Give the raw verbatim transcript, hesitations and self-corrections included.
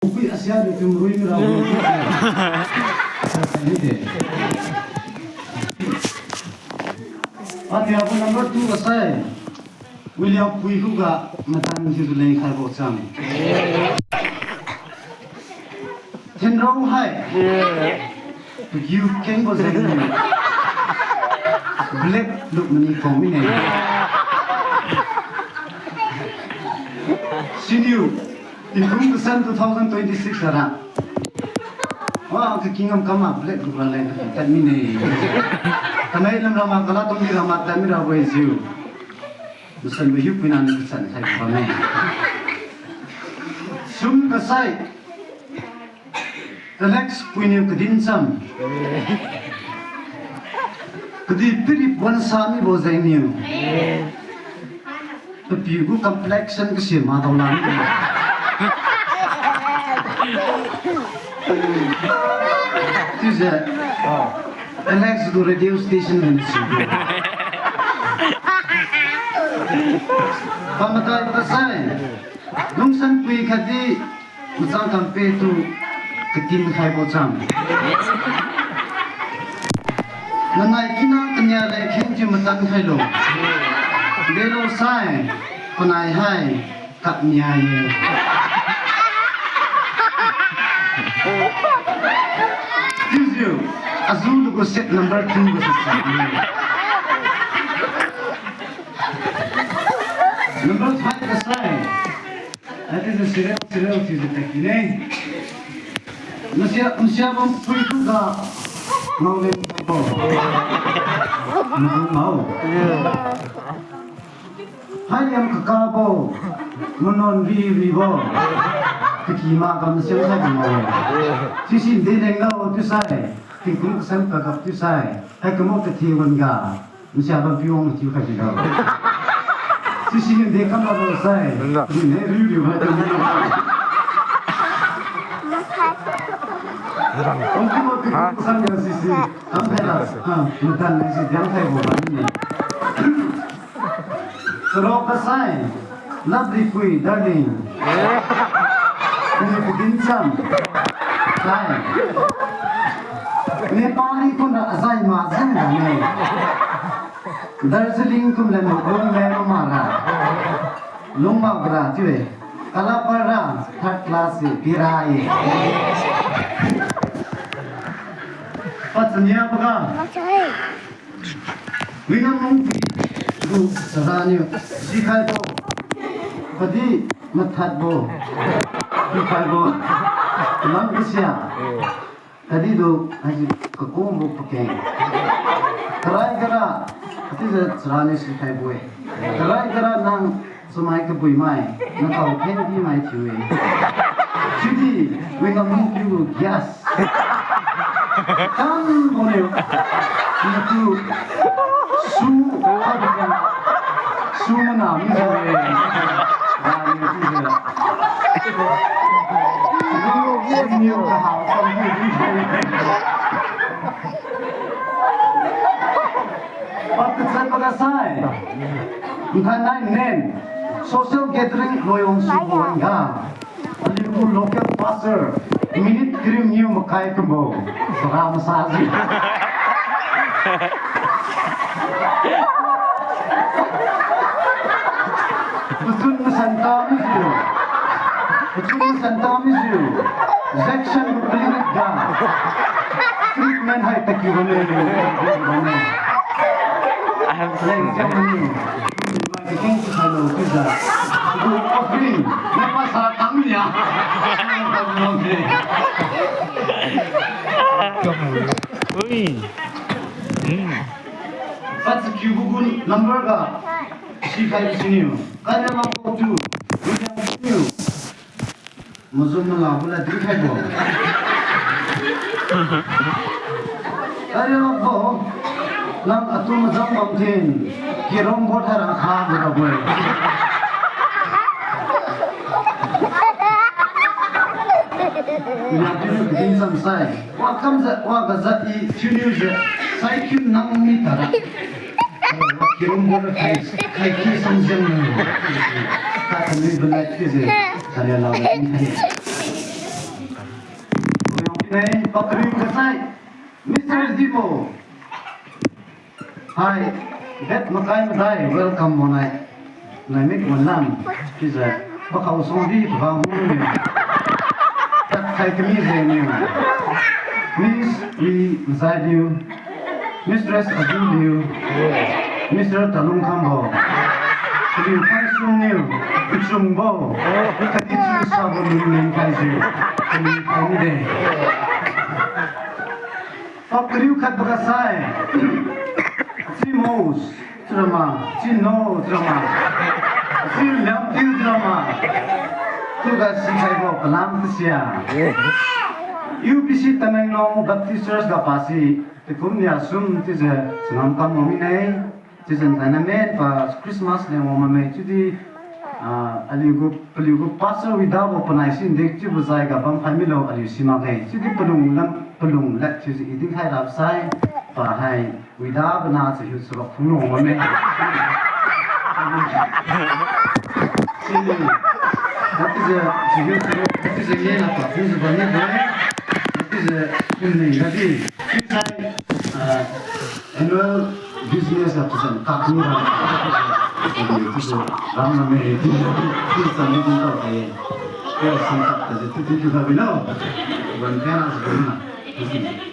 Pui asia di tum rui mira. Ati abu number two kasai. William Pui khuga matan jiu leng khai bo cham. Thinrong hai. Pagiu kengbo jeng ni. Black look mani kong mine. Siniu, tingkum kasan two thousand twenty-six ara. Wa, kaking am kama black look ra leng tad mine. Kanai lam rama kala tong di rama tad mira wei jiu. Masan bayu puinan kasan khai bame. Sum kasai. Alex Puiniu kadin cham. Kadihpiri wansa mibo jengniu. Papiu gu complexion kasi ma dao lan. Chiujiu. Alex gu radio station han si. Pamatai kasai. Lungsan pui khatdi machang kampe tu katin khaibo cham. Nanai kina kania leng kheng thiu matan khailo. Delo sai, panai hai, kania ye. Chiujiu, azu lugu set number two ga sisi. Number five kasai. That is a serial, serial chiujiu takine. Masia, masia bam pui khuga. Ngao leng bo. Ngao. Hai liam kakabo. Manon riribo. Kaki ma kam siam sai kamo. Sisi de leng ngao tu sai. Tingkum kasam kagap tu sai. Hai kamo kathi wan ga. Nsia bam piu wang thiu khai di lo. Sisi niu de kam lo sai. Ni ne riu riu hai tu ni. Ong ki mo ki sang ya sisi. Kam khai la. Ha, madan ni si diang khai bo ba ni. Suro kasai. Lovely pui, darling. Ni pidin cham. Sai. Nepali kumra azai ma zan ga ne. Darjeeling kumle makum le mara. Lungma gra chiu-e. Kalapara third class se pira ye. Pachania paga. Wina mung pi gu chara niu sikhaibo. Padi mathatbo. Sikhaibo. Lam kasia. Kadi du, haisi kakumbo pakeng. Karai kara, atijiu chara niu sikhaibo-e. Karai kara nang chamai kabui mai, nakao khen di mai thiu-e. Chiudi, wina mung piu gas. Kan boniu. Natu. Su. Su mana mi su. Ba ni su. Ni ka hao sam ni. Patu sa pa ka sai. Nkan nai nen. Social gathering loyong su wan ga. Aliu gu local pastor, minute kariu niu makai kumbo, sara masa ji. Pachun masan ta mi jiu. Pachun masan ta mi jiu. Jackson gu clinic ga. Treatment hai taki bane. Leng jam ni. Ui. Hmm. Patu kiu gu gun number ga. Sikhai siniu. Kanya ma ko tu. William siniu. Mazum mala bula dinkhaibo. Kariabo, nang atu mazam bam thin, kirom bot harang kha bula boi. Ina tinu kadin samsai, wa kamjiu, wa gajat i tiniu jiu, sai kiu nang mi tara. Kirum bora khai, khai ki samjang na. Ka kami banai ki je, kami lau na ni. Nai, pakariu kasai, Mister Dibo. Hai, det makai madai, welcome monai. Nai mik manlam, chiujiu, pakhao songdi pabang hu niu. Tat khai kami jeng niu. Miss Wi Mzai Liu, Mistress Adu Liu, Mister Talung Khambo, Liu Khaisung Niu, Kuchungbo, kadi chiu sabo lun len khaijiu, kami khaini de. Pakariu khat bakasai. Chimos, chirama, chino, chirama. Chiliangtiu, chirama. Tuga sikhaibo palam kasia. U B C Tamenglong Baptist Church ga pasi, tikum nia sum chiujiu, changam kam wang mine. Chiujiu ntaina men pa Christmas leng wang mame chiudi, ah, aliu gu, paliu gu pastor Widabo panai sinde chiubo jaiga bamkhai milo aliu simakge. Chiudi palung lam, palung lad chiujiu i dinkhai rap sai, pa hai, Widabo na chahiu chara phunglo wang mame. Sini, chiujiu, chahiu chara, chiujiu ngena pa phungjiu bammi de. Chiujiu, kumni gadi. Chiusai, ah, annual business ga pazan kakni ra. Chiujiu, ram mame, chiujiu, chiujiu, chiujiu, chiujiu, chiujiu, chiujiu, chiujiu, chiujiu, chiujiu, chiujiu,